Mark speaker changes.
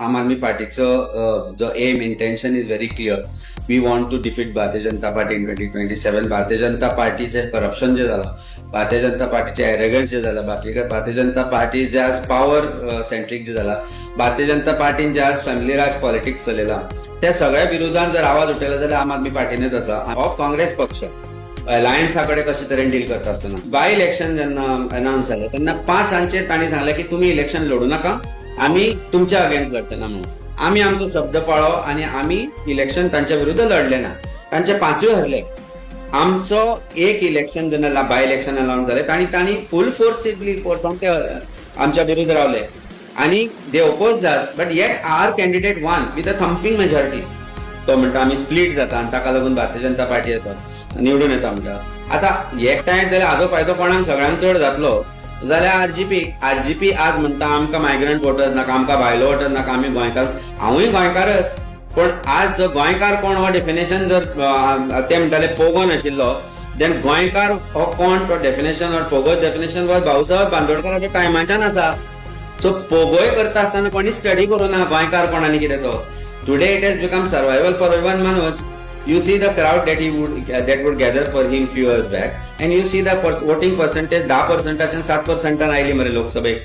Speaker 1: आम आदमी पार्टीचो जो aim, intention is very clear. We want to defeat Bharatiya Janata Party in 2027. Bharatiya Janata पार्टीचे corruption जे झालं, भारतीय जनता पार्टीचे एरेगन्स जे झालं, बाकी भारतीय जनता पार्टी जे आज पावर सेंट्रीक जे झाला, भारतीय जनता पार्टीन जे आज फॅमिली राज पॉलिटिक्स चलयला, त्या सगळ्या विरोधात जर आवाज उठयला जाल्यार आम आदमी पार्टीनेच आसा. हो काँग्रेस पक्ष अलायन्सा कडेन कशे तरेन डील करता आसतना, बाय इलेक्शन जेन्ना अनावन्स जालें तेन्ना पांचांचेर तांणी सांगलें की तुमी इलेक्शन लढू नाका, आमी तुमच्या अगेन्स्ट लढचे ना म्हणून. आमी आमचो शब्द पाळो आनी आमी इलेक्शन तांच्या विरुद्ध लढले ना. तांचे पांचूय हरले. आमचो एक इलेक्शन जेन्ना बाय इलेक्शन अनावन्स जालें, तांणी तांणी फूल फोर्स फोर्सान ते आमच्या विरुद्ध रावले आनी they oppose us, but yet our candidate won with a thumping majority. तो म्हणटा आमी स्प्लीट जाता आनी ताका लागून भारतीय जनता पार्टी येता, निवडून येता म्हणटा. आता एकठांय जाल्यार हाजो फायदो कोणाक सगळ्यांक चड जातलो जाल्यार आरजीपी. आरजीपी आज म्हणटा, आमकां मायग्रंट वोटर्स नाका, आमकां भायलो वोटर नाका, आमी गोंयकार. हांवूय गोंयकारच, पूण आज जो गोंयकार कोण हो डेफिनेशन जर ते म्हणटाले पोगो नाशिल्लो, देन गोंयकार हो कोण तो definition or Pogo definition was Bhausaheb बांदोडकराच्या टायमाच्यान आसा. सो पोगोय करता आसतना कोणी स्टडी करूं ना गोंयकार कोण आनी कितें तो. Today it has become survival for even Manoj. You see the crowd that would gather for him few years back and you see the voting percentage. 10 पर्संटाच्यान 7 पर्संटान आयली मरे लोकसभेक.